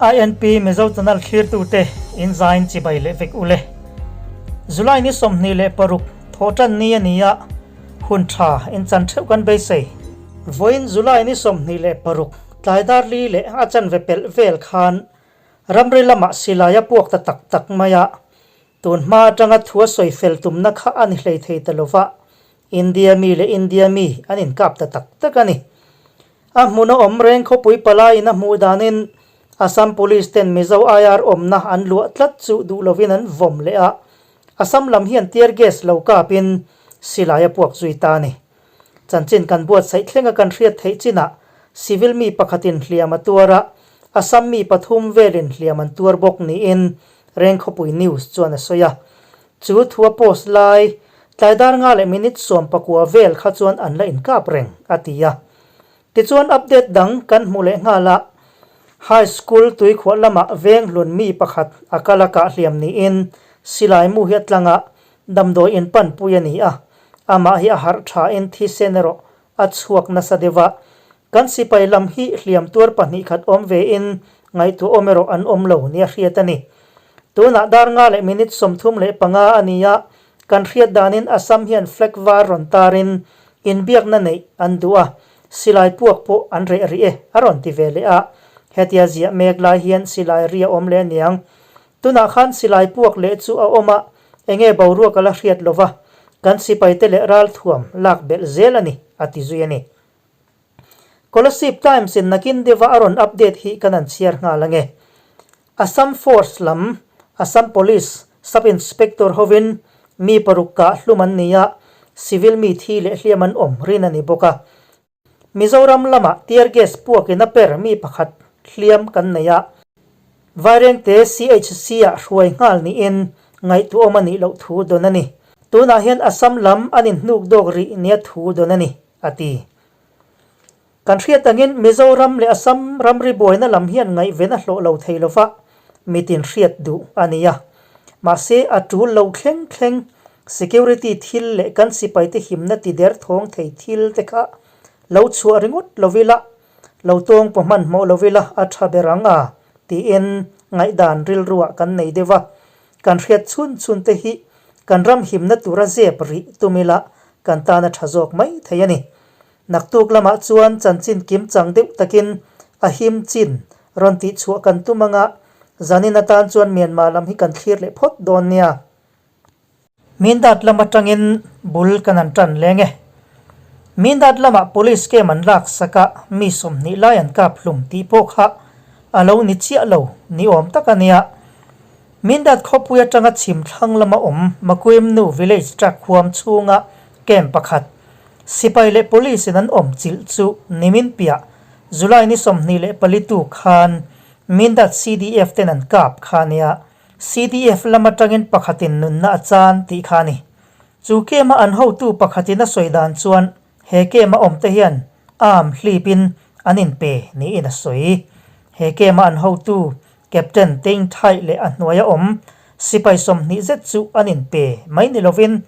INP Mizo Channel thlirtute in zain chibai leh vek ule. July ni 26 thawhtan ni a ni a, hun tha in chan theuh kan beisei. Vawiin July ni 26 tlai dar li leh a chanve pelh vel khan ramri lamah silai a puak ta tak tak mai a, tun hma atanga thu a sawi fel tumna kha a ni hlei thei ta lova, India mi leh India mi an inkap ta tak tak a ni. A hmun a awm reng khawpui palaiin a hmuh danin Assam Police ten Mizo IR awmna an luah tlat chu duh lovin an vawm leh a, Assam lam hian tear gas lo kapin silai a puak zui ta a ni. Chanchin kan buatsaih thlenga kan hriat theih chinah civil mi pakhatin hliam a tuar a, Assam mi pathum velin hliam an tuar bawk niin Rengkhawpui News chuan a sawi a. Chu thu a post lai, tlai dar nga leh minute 19 vel kha chuan an la inkap reng, a ti a. Tichuan update dang kan hmu leh nghal a, High School tuikhuah lamah veng hlun mi pakhat a kal a kah hliam niin silai mu hi a tlang a, damdawi in panpui a ni a. Amah hi a harh thain thisen erawh a chhuak nasa deuh a. Kan sipai lam hi hliam tuar pahnih khat awm vein ngaihtuah awm erawh an awm lo nia hriat a ni. Tunah dar nga leh minute 35 a ni a, kan hriat danin Assam hian flag var rawn tarin inbiakna neih an duh a, silai puak pawh an reh rih e a rawn ti ve leh a. Hetia ziah mek lai hian silai ri a awm leh aniang. Tunah khan silai puak leh chu a awm a, enge boruak a la hriat lova, kan sipaite leh ralthuam lak belh zel a ni, a ti zui a ni. Kolasib Times in nakin deuha a rawn update hi kan an chhiar nghal ange. Assam Force lam, Assam Police Sub Inspector hovin mi paruk kah hlum an ni a, civil mi thi leh hliam an awm rin a ni bawk a. Mizoram lamah tear gas puakin a per mi pakhat hliam kan nei a. Vairengte CHC ah hruai nghal niin ngaihtuahawm a nih loh thu dawn a ni. Tunah hian Assam lam an inhnuk dawk rih nia thu dawn a ni, a ti. Kan hriat angin Mizoram leh Assam ramri buaina lam hian ngaihven a hlawh lo thei lova, mitin hriat duh a ni a. Mahse, a tul lo thleng thleng security thil leh kan sipaite himna ti der thawng thei thil te kha lo chhuah ringawt lovila, lo tawng pawh hmanhmawh lovila a tha ber ang a, tiin ngaihdan rilruah kan nei deuh a. Kan hriat chhun chhun te hi kan ram himna tura zep rih tum ila kan tan a tha zawk mai thei a ni. Naktuk lamah chuan chanchin kim chang deuh takin a him chin rawn tih chhuah kan tum anga zanin atan chuan Myanmar lam hi kan thlir leh phawt dawn nia. Mindat lam atangin bul kan an tan leng e. Mindat lamah police camp an lak sak a, mi 20 lai an kap hlum tih pawh kha a lo ni chiah lo ni awm tak a nia. Mindat khawpui atanga chhim thlang lama awm Makuimnu village truck huam chhunga camp pakhat Sipai leh Police in an awm chilh chu nimin piah July ni 24 tu khan Mindat CDF ten an kap kha nia. CDF lam atangin pakhatin nunna a chan tih kha a ni. Chu camp a an hotu pakhatin a sawi dan chuan he camp a awm te hian arm hlipin an inpe niin a sawi. He camp a an hotu Captain Tein Thai leh a hnuaia awm sipai 20 zet chu an inpe mai ni lovin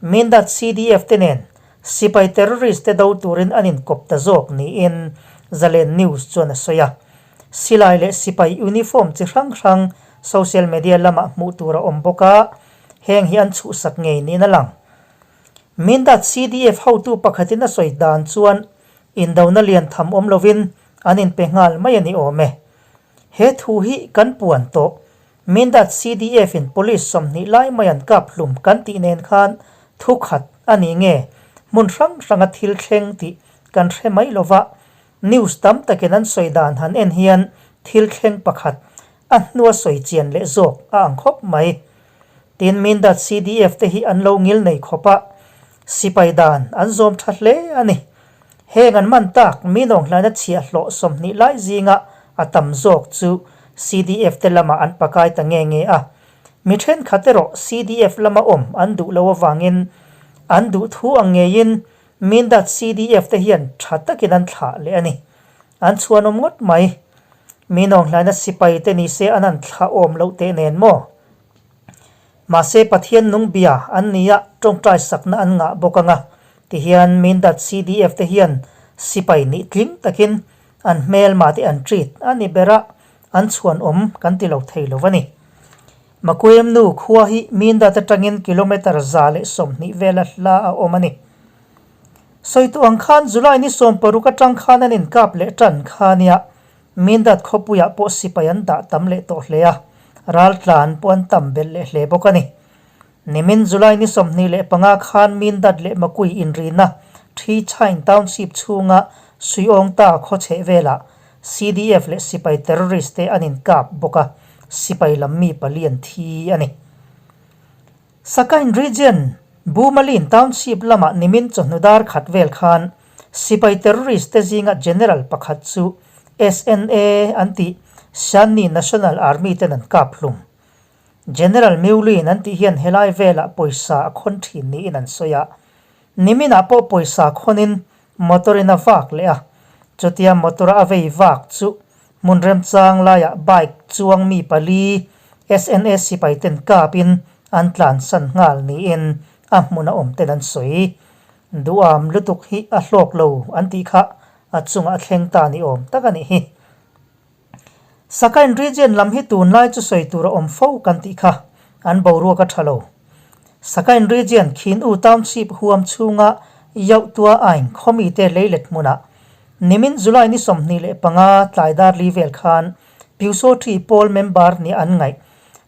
Mindat CDF te nen sipai terrorist te do turin an inkawp ta zawk niin Zalen News chuan a sawi a. Silai leh sipai uniform chi hrang hrang social media lamah hmuh tur a awm bawk a, heng hi an chhuhsak ngei niin a lang. Mindat CDF hotu pakhatin a sawi dan chuan indona lian tham awm lovin an inpe nghal mai a ni awm e. He thu hi kan puan tawh. Mindat CDF in police 20 lai mai an kap hlum kan tih nen khan thu khat a ni nge hmun hrang hranga thil thleng tih kan hre mai lova, news tam takin an sawi dan han en hian thil thleng pakhat a hnua sawi chian leh zawk a ang khawp mai. Tin Mindat CDF te hi an lo ngil nei khawp a, sipai dan an zawm tha hle a ni. Heng an man tak minawng hlaina chhiah hlawh 20 lai zinga a tam zawk chu CDF te lamah an pakai ta nge nge a. Mi thenkhat erawh CDF lama awm an duh lo avangin an duh thu ang ngeiin Mindat CDF te hian tha takin an thlah leh a ni. An chhuanawm ngawt mai. Minawng hlaina sipai te ni se an an thlah awm loh teh nen maw? Mahse Pathian nung bia an ni a, tawngtai sakna an ngah bawk anga, tihian Mindat CDF te hian sipai nih tling takin an hmelma te an treat a ni ber a, an chhuanawm kan ti lo thei lo a ni. Makuemnu khua hi Mindat atangin kilometre 120 vela hla a awm a ni. Sawitu ang khan July ni 16 atang khan an inkap leh tan kha nia Mindat khawpuiah pawh sipai an dah tam leh tawh hle a, raltlan pawh an tam belh leh hle bawk a ni. Nimin July ni 25 khan Mindat leh Makui inrina Thi Chain Township chhunga Suiawngta khaw chheh velah CDF leh sipai terrorist te an inkap bawk a, sipai lam mi pali an thi a ni. Sakain Region, Bumalin Township lamah nimin chawhnu dar khat vel khan sipai terrorist te zinga General pakhat chu SNA an tih Shanni National Army ten an kap hlum. General Mewlin an tih hian helai velah pawisa a khawn thin niin an sawi a. Niminah pawh pawisa khawnin motor in a vak leh a, chutia motor a vei vak chu hmun remchang laiah bike chuang mi pali SNA sipai ten kapin an tlansan nghal niin a hmuna awm ten an sawi. Duham lutuk hi a hlawk lo an tih kha a chungah a thleng ta ni awm tak a nih hi. Sakain region lam hi tunlai chu sawi tur a awm fo kan tih kha an boruak a tha lo. Sakain region Khin-U Township huam chhunga Yauhtua Ain khawmite leilet hmunah nimin July ni 25 tlai dar li vel khan Pyusawṭhi pawl member nia an ngaih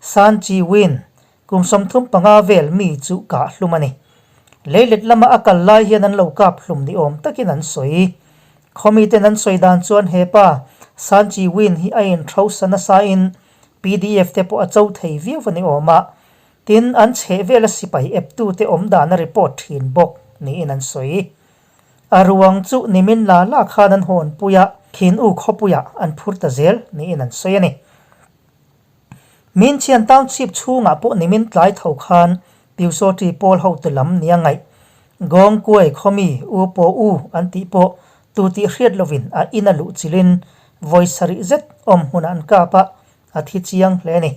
San Chi Win Kum 35 vel mi chu kah hlum a ni. Leilet lama a kal lai hian an lo kap hlum ni awm takin an sawi. Khawmiten an sawi dan chuan he pa San Chi Win hi a inhrosa nasain PDF te pawh a cho thei viau a ni awm a, tin an chheh vela sipai eptute awm dan a report thin bawk niin an sawi. A ruang chu nimin la la khan an hawnpui a, Khin U khawpuiah an phur ta zel niin an sawi a ni. Minchian Township chhungah pawh nimin tlai tho khan Pyusawṭi pawl hotu lam nia ngaih Gawngkuai khawmi U Paw U an tih pawh tu tih hriat lovin a in a luh chilhin vawi sarih zet awm hmunah an kap a, a thi chiang hle a ni.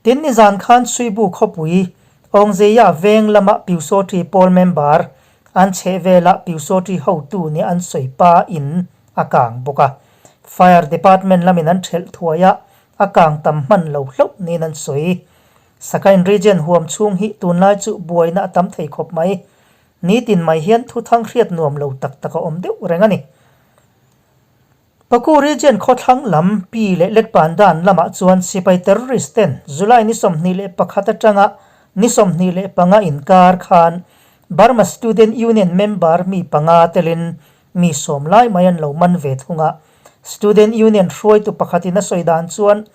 Tin nizan khan Suibu khawpui Awngzeia veng lama Pyusawṭi pawl member an chhehvela Pyusawṭi hotu nia an sawi pa in a kang bawk a. Fire Department lamin an ṭhelh thuai a, a kang tam hman lo hlauh niin an sawi. Sakain Region huam chhung hi tunlai chu buaina a tam thei khawp mai. Nitin mai hian thuthang hriat nuam lo tak tak a awm deuh reng a ni. Paku Region khawthlang lam Pi leh Letpandan lamah chuan sipai terrorist ten July ni 21 atanga ni 25 inkar khan Burma Student Union member mi panga telin Mi sawm lai mai an lo man ve thung a, Student Union hruaitu pakhatin a sawi dan chuan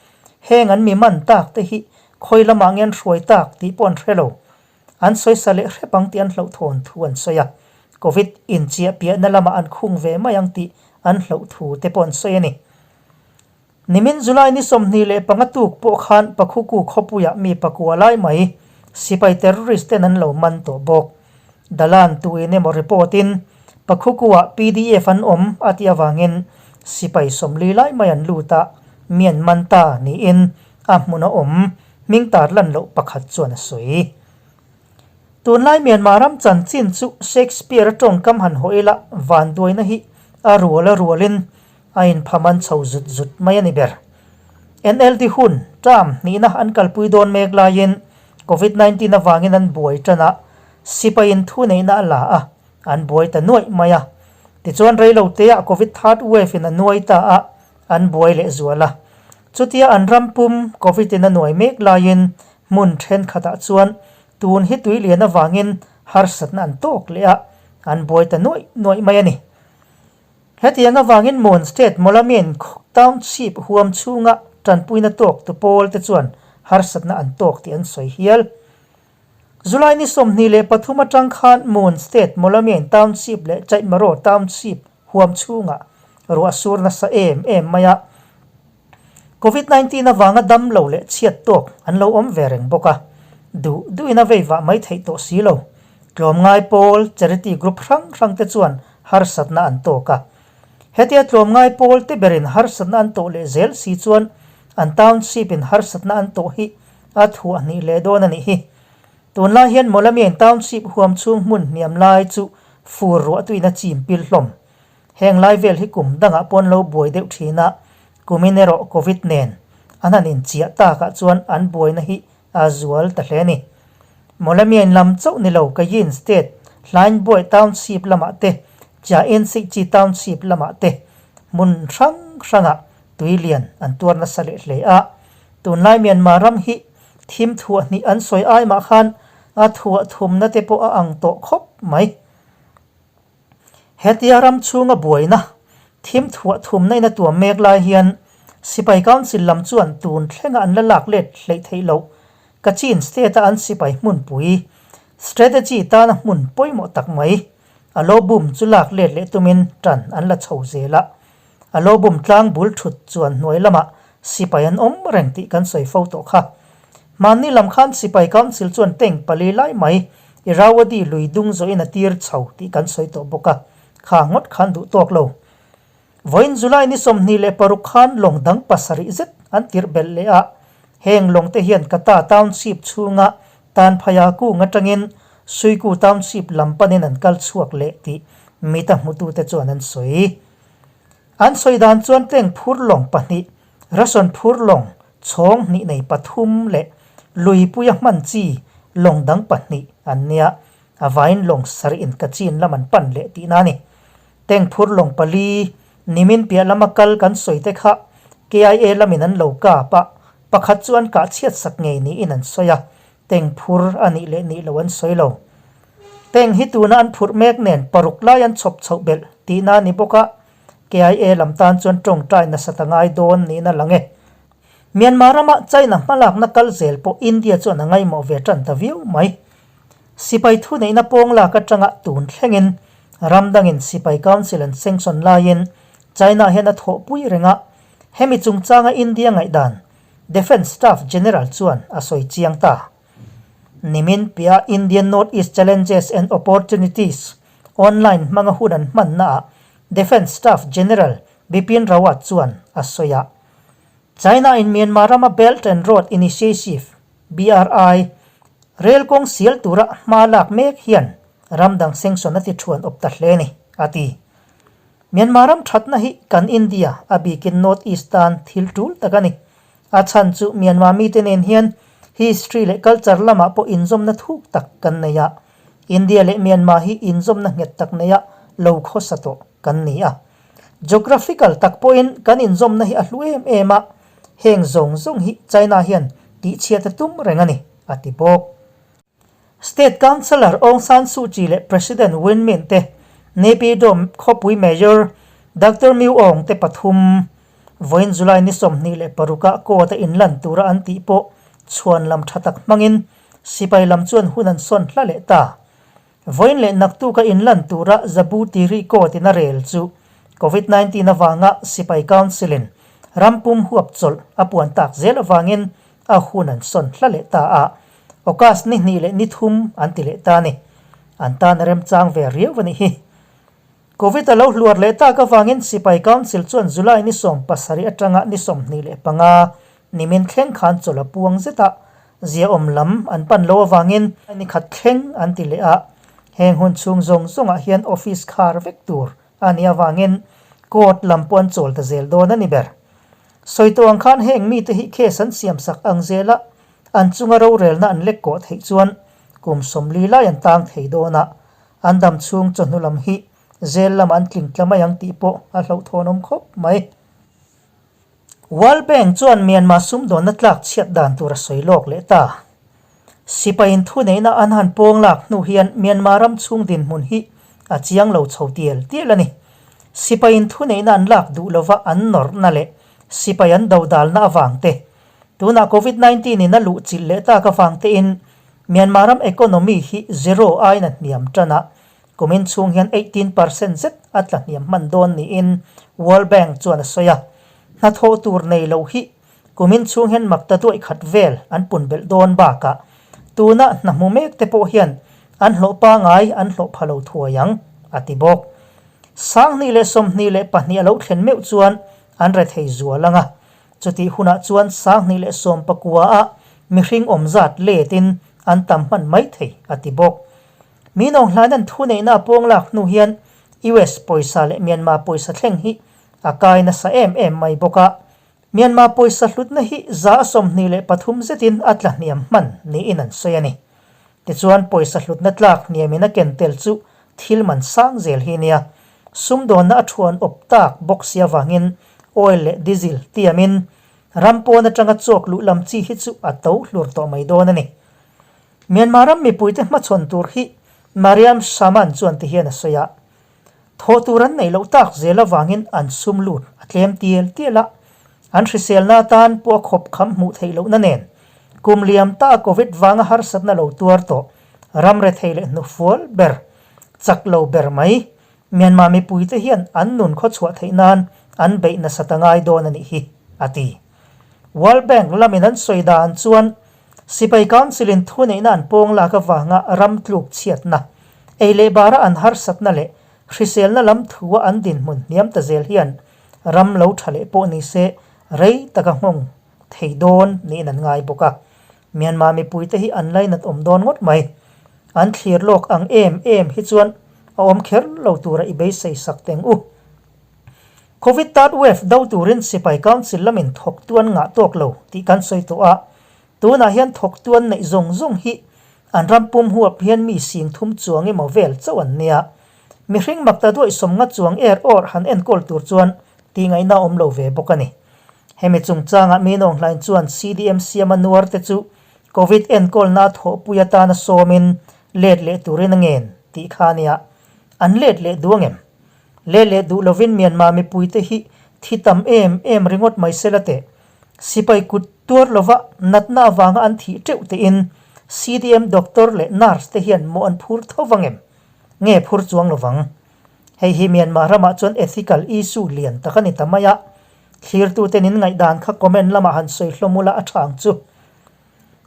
heng an mi man tak te hi khawi lamah nge an hruai tak tih pawh an hre lo. An sawisa leh hrep ang tih an hlauhthawn thu an sawi a, Covid inchiah piahna lamah an khung ve mai ang tih an hlauh thu te pawh an sawi a ni. Nimin July ni 25 tuk pawh khan Pakhuku khawpuiah mi pakua lai mai sipai terrorist ten an lo man tawh bawk. Dalan tuin emaw report in Pakhuku-ah PDF an awm a tih avangin sipai 40 lai mai an lut a, mi an man ta niin a hmun a awm hming tar lan loh pakhat chuan a sawi. Tunlai Myanmar ram chanchin chu Shakespeare-a tawngkam han haw ila vanduaina hi a rual a rualin a inphaman chho zut zut mai a ni ber. NLD hun, term, hnihna an kalpui dawn mek laiin Covid 19 avangin an buai tan a, sipaiin thuneihna a la a, an buai ta nuaih mai a. Tichuan reiloteah Covid third wave in a nuai ta a, an buai leh zual a. Chutia an ram pum Covid in a nuai mek laiin hmun thenkhatah chuan tun hi tui lian avangin harsatna an tawk leh a, an buai ta nuaih nuaih mai a ni. Hetiang avangin Mon State Mawlamyine Township huam chhunga tanpuina tawk tu pawl te chuan harsatna an tawk tih an sawi hial. July ni 23 atang khan Mon State Mawlamyine Township leh Chaitmaro Township huam chhungah ruah sur nasa em em mai a. Covid 19 avanga dam lo leh chhiat tawk an lo awm ve reng bawk a, duh duhin a vei vah mai theih tawh si lo. Tlawmngai pawl, charity group hrang hrang te chuan harsatna an tawk a. Hetia tlawmngai pawl te berin harsatna an tawh leh zel si chuan an township in harsatna an tawh hi a thuah hnih leh dawn a nih hi. Tunlai hian Mawlamyine township huam chhung hmun hniam lai chu fur ruahtuin a chim pil hlawm. Heng lai vel hi kum dangah pawh an lo buai deuh thin a. Kumin erawh Covid nen an han inchiah takah chuan an buaina hi a zual ta hle a ni. Mawlamian lam chauh ni lo Kayin State Hlainbuai Township lamah te, Chainsikchi Township lamah te hmun hrang hrangah tui lian an tuar nasa leh hle a. Tunlai Myanmar ram hi thim thuah hnih an sawi ai mah khan a thuah thumna te pawh a ang tawh khawp mai. Hetia ram chhunga buaina thim thuah thumna in a tuam mek lai hian Sipai Council lam chuan tun thlenga an la lak let hleih theih loh Kachin State-a an sipai hmunpui strategy tana hmun pawimawh tak mai a lo bum chu lak let leh tumin tan an la chho zel a. A lo bum tlang bul thut chuan hnuai lamah sipai an awm reng tih kan sawi fo tawh kha. Hmanni lam khan Sipai Council chuan tank pali lai mai Irrawaddy lui dung zawhin a tir chho tih kan sawi tawh bawk a, kha ngawt khan duh tawk lo. Vawiin July ni 26 khan lawng dang pasarih zet an tirh belh leh a, heng lawng te hian Kata Township chhunga Tanphaya kung atangin Suiku Township lam panin an kal chhuak leh tih mita hmutute chuan an sawi. An sawi dan chuan tank phur lawng pahnih, ration phur lawng chhawng hnih nei pathum leh luipuia hman chi lawng dang pahnih an nia, a vain lawng sarih in Kachin lam an pan leh tihna a ni. Tank phur lawng pali, nimin piah lama kal kan sawi te kha KIA lamin an lo kap a, pakhat chu an kah chhiat sak ngei niin an sawi a, tank phur a nih leh nih lo an sawi lo. Tank hi tuna an phurh mek nen paruk lai an chhawp chhoh belh tihna a ni bawk a, KIA lam tan chuan tawngtai nasat a ngai dawn niin a lang e. Myanmar rama China hmalakna kal zel pawh India chuan a ngaimawh ve tan ta viau mai. Sipai thuneihna pawng lak atanga tun thlengin ram dangin Sipai Council an sanction laiin China hian a thawhpui reng a, hemi chungchanga India ngaihdan Defence Staff General chuan a sawi chiang ta. Nimin piah Indian North East Challenges and Opportunities online hmanga hun an hmannaah Defence Staff General Bipin Rawat chuan a sawi a. China in Myanmar rama Belt and Road Initiative, BRI, rel kawng sial tura hma lak mek hian ram dang sanction a ti thuan awp ta hle a ni, a ti. Myanmar ram thatna hi kan India, a bikin North East tan thil tul tak a ni. A chhan chu Myanmar mite nen hian history leh culture lamah pawh inzawmna thuk tak kan nei a. India leh Myanmar hi inzawmna nghet tak neia lo khawsa tawh kan ni a. Geographical tak pawhin kan inzawmna hi a hlu em em a, heng zawng zawng hi China hian tihchhiat a tum reng a ni, a ti bawk. State Councillor Aung San Suu Kyi leh President Win Myint te, Naypyidaw khawpui Mayor Doctor Myu Aung te pathum vawiin July ni 26 ah court a inlan tura an tih pawh chhuan lam tha tak hmangin sipai lam chuan hun an sawn hla leh ta. Vawiin leh naktuk a inlan tura Zabu Tiri court in a rel chu Covid 19 avanga sipai council in rampum huap chawlh a puan tak zel avangin a hun an sawn hla leh ta a. August ni hnih leh ni thum an ti leh ta a ni. An tan a remchang ve riau a nih hi. Covid a lo hluar leh tak avangin Sipai Council chuan July ni 17 atanga ni 25 nimin thleng khan chawlh a puang zet a, ziaawm lam an pan lo avangin ni khat thleng an ti leh a. Heng hun chhung zawng zawngah hian office khar vek tur a nih avangin court lam pawh an chawl ta zel dawn a ni ber. Sawi tawh ang khan heng mite hi case an siamsak ang zela An chunga rorelna an lek kawh theih chuan kum 40 lai an tang thei dawn a, an dam chhung chawhnu lam hi zel lamah an tling tla mai ang tih pawh a hlauhthawnawm khawp mai. World Bank chuan Myanmar sumdawnna tlak chhiat dan tur a sawi lawk leh ta. Sipaiin thuneihna an han pawng lak hnu hian Myanmar ram chhung dinhmun hi a chiang lo chho tial tial a ni. Sipaiin thuneihna an lak duh lova an nawrhna leh sipai an dodalna avang te Tunah Covid 19 in a luh chilh leh tak avang tein Myanmar ram economy hi zero aiin a hniam tan a, kumin chhung hian 18 percent zet a tla hniam hman dawn niin World Bank chuan a sawi a. Hnathawh tur nei lo hi kumin chhung hian makta duaih khat vel an pun belh dawn bakah tuna hna hmu mek te pawh hian an hlawh pangai an hlawh pha lo thuai ang, a ti bawk. 2022 a lo thlen meuh chuan an rethei zual ang a, Chutih hunah chuan 2019 ah mihring awm zat letin an tam hman mai thei, a ti bawk. Mi nawnghlain an thuneihna a pawng lak hnu hian US pawisa leh Myanmar pawisa thleng hi a kai nasa em em mai bawk a. Myanmar pawisa hlutna hi 23% zetin a tla hniam hman niin an sawi a ni. Tichuan pawisa hlutna tlak hniamin a ken tel chu thil man sang zel hi nia. Sumdawnna a thuan awp tak bawk si avangin oil leh diesel tiamin ram pawn atanga chawk luh lam chi hi chu a to hlur tawh mai dawn a ni. Myanmar ram mipuite hmachhawn tur hi Mariam Shaman chuan tihian a sawi a. Thawh tur an neih loh tak zel avangin an sum lut a tlem tial tial a, an hriselna atan pawh a khawp kham hmuh theih lohna nen kum liam ta a Covid vanga harsatna lo tuar tawh ram rethei leh hnufual ber, chak lo ber mai Myanmar mipuite hian an nun khawchhuah theih nan an beih nasat a ngai dawn a nih hi, a ti. World Bank lamin an sawi dan chuan Sipai Council-in thuneihna an pawng lak avanga ram tluk chhiatna, ei leh bara an harsatna leh hriselna lam thua an dinhmun hniam ta zel hian ram lo tha leh pawh ni se rei taka nghawng thei dawn niin an ngai bawk a. Myanmar mipuite hi an lainat awm dawn ngawt mai. An thlir lawk ang em em hi chuan a awm kher lo tura i beisei sak teng u. Covid third wave do turin Sipai Council lamin thawktu an ngah tawk lo tih kan sawi tawh a, tunah hian thawktu an neih zawng zawng hi an ram pum huap hian mi 3000 chuang emaw vel chauh an nia. Mihring makta duaih 50 chuang er awr han enkawl tur chuan tih ngaihna awm lo ve bawk a ni. Hemi chungchangah mi nawnghlain chuan CDM siama nuar te chu Covid enkawlna a thawhpui atana sawmin let leh turin a ngen tih kha a nia. An let leh duh angem? Leh leh duh lovin Myanmar mipuite hi thi tam em em ringawt mai sela teh. Sipai kut tuar lova natna avanga an thih teuh tein CDM doctor leh nurse te hian mawh an phur tho vang em? Nge phur chuang lovang? Hei hi Myanmar ramah chuan ethical issue lian tak a ni ta mai a. Thlirtuten in ngaihdan kha comment lamah han sawi hlawm ula a tha ang chu.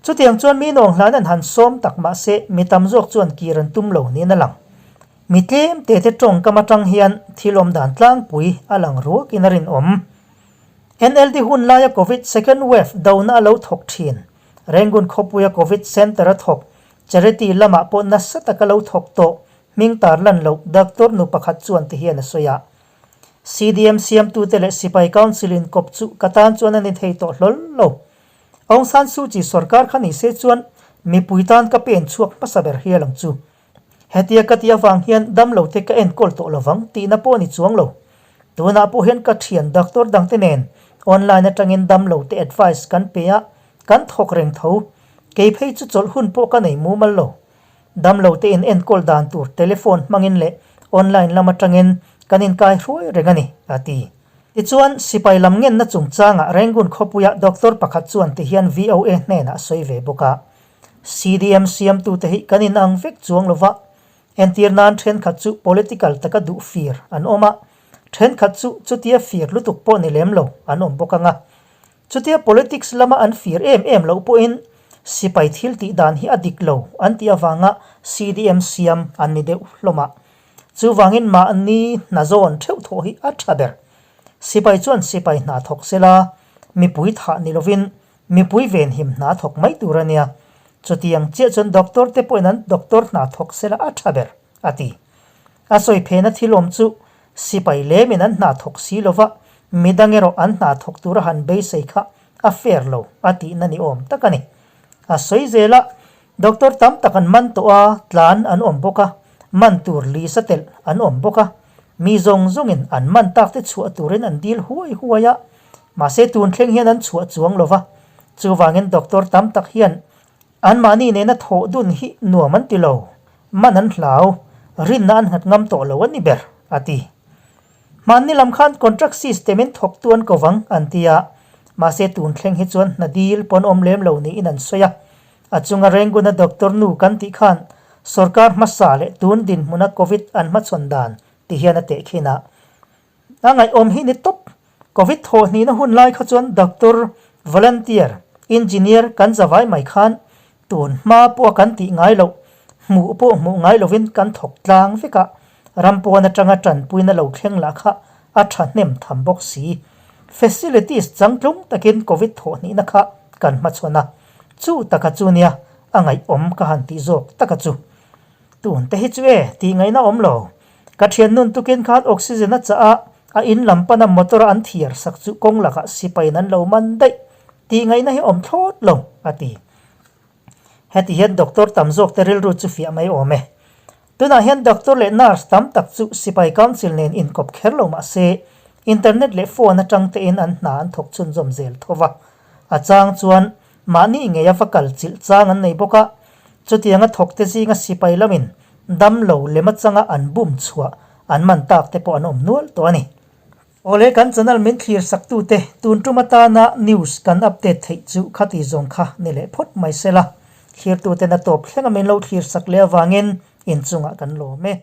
Chutiang chuan mi nawng hlan an han sawm tak mahse mi tam zawk chuan kir an tum lo niin a lang. Mi tlem te te tawngkam atang hian thil awm dan tlangpui a lang ruakin a rinawm. NLD hun laia Covid second wave dona a lo thawk thin. Rangoon khawpuia Covid Centre a thawk, charity lamah pawh nasa taka lo thawk tawh hming tar lan loh doctor nu pakhat chuan ti hian a sawi a. CDM siamtute leh Sipai Council in kawp chu ka tan chuan a ni thei tawh hlawl lo. Aung San Suu Kyi sorkar kha ni se chuan mipui tan ka pen chhuak hmasa ber hial ang chu. Hetia ka tih avang hian damlo te ka enkawl tawh lovang tihna pawh a ni chuang lo. Tunah pawh hian ka thian doctor dangte nen online atangin damlo te advice kan pe a, kan thawk reng tho. Kei phei chu chawlh hun pawh ka nei mumal lo. Damlo te in enkawl dan tur telephone hmangin leh online lam atangin kan inkai hruai reng a ni, a ti. Tichuan, sipai lam ngenna chungchangah Rangoon khawpuia doctor pakhat chuan ti hian VOA hnenah a sawi ve bawk a. CDM siamtute hi kan inang vek chuang lova, entir nan thenkhat chu political taka duh fir an awm a, thenkhat chu chutia fir lutuk pawh ni lem lo an awm bawk ang a. Chutia politics lama an fir em em loh pawhin sipai thil tih dan hi a dik lo an tih avanga CDM siam an ni deuh hlawm a. Chuvangin mahni hna zawn theuh thawh hi a tha ber. Sipai chuan sipai hna thawk sela, mipui thah ni lovin mipui venhim hna thawk mai tur a nia. Chutiang chiah chuan doctor te pawhin an doctor hna thawk sela a tha ber, a ti. A sawi phena thil awm chu sipai lemin an hna thawk si lova, midang erawh an hna thawk tura han beisei kha a fair lo a tihna ni awm tak a ni. A sawi zel a, Doctor tam tak an man tawh a, tlan an awm bawk a, man tur lisa telh an awm bawk a, mi zawng zawngin an man tak te chhuah turin an dil huai huai a, mahse tun thleng hian an chhuah chuang lo va, chuvangin doctor tam tak hian anmahni nena thawh dun hi nuam an ti lo, man an hlau, rinna an nghat ngam tawh lo a ni ber, a ti. Hmanni lam khan contract system in thawktu an ko vang an ti a, mahse tun thleng hi chuan hna dil pawn awm lem lo niin an sawi a, A chunga Renguna doctor nu kan tih khan sorkar hmasa leh tun dinhmuna Covid an hmachhawn dan ti hian a tehkhin a. A ngaihawm hi ni tawp. Covid thawhhnihna hun lai kha chuan doctor, volunteer, engineer kan zavai mai khan tun hma pawha kan tih ngai loh, hmuh pawh hmuh ngai lovin kan thawk tlang vek a. Ram pawn atanga tanpuina lo thleng lah kha a thahnem tham bawk si. Facilities changtlung takin Covid thawhhnihna kha kan hmachhawn a. Chu taka chu nia, a ngaihawm ka han tih zawk taka chu. Tun te hi chu e, tih ngaihna awm lo. Ka thian nun tukin khan oxygen a chah a, A in lam pana motor a an thiar sak chu kawng lakah sipaiin an lo man daih tih ngaihna hi awm thlawt lo, a ti. Heti hian doctor tam zawk te rilru chu fiah mai awm e. Tunah hian doctor leh nurse tam tak chu sipai council nen inkawp kher lo mah se, internet leh phone atang tein an hna an thawk chhunzawm zel tho va. A chang chuan mahni ngei a va kal chilh chang an nei bawk a, chutianga thawkte zinga sipai lamin dam lo lem atanga an bum chhuah an man tak te pawh an awm nual tawh a ni. Awle kan channel min thlir sak tute tun tum atana news kan update theih chu khati zawng kha ni leh phawt mai sela, thlirtuten a tawp thlenga min lo thlir sak leh avangin inchungah kan lawm e.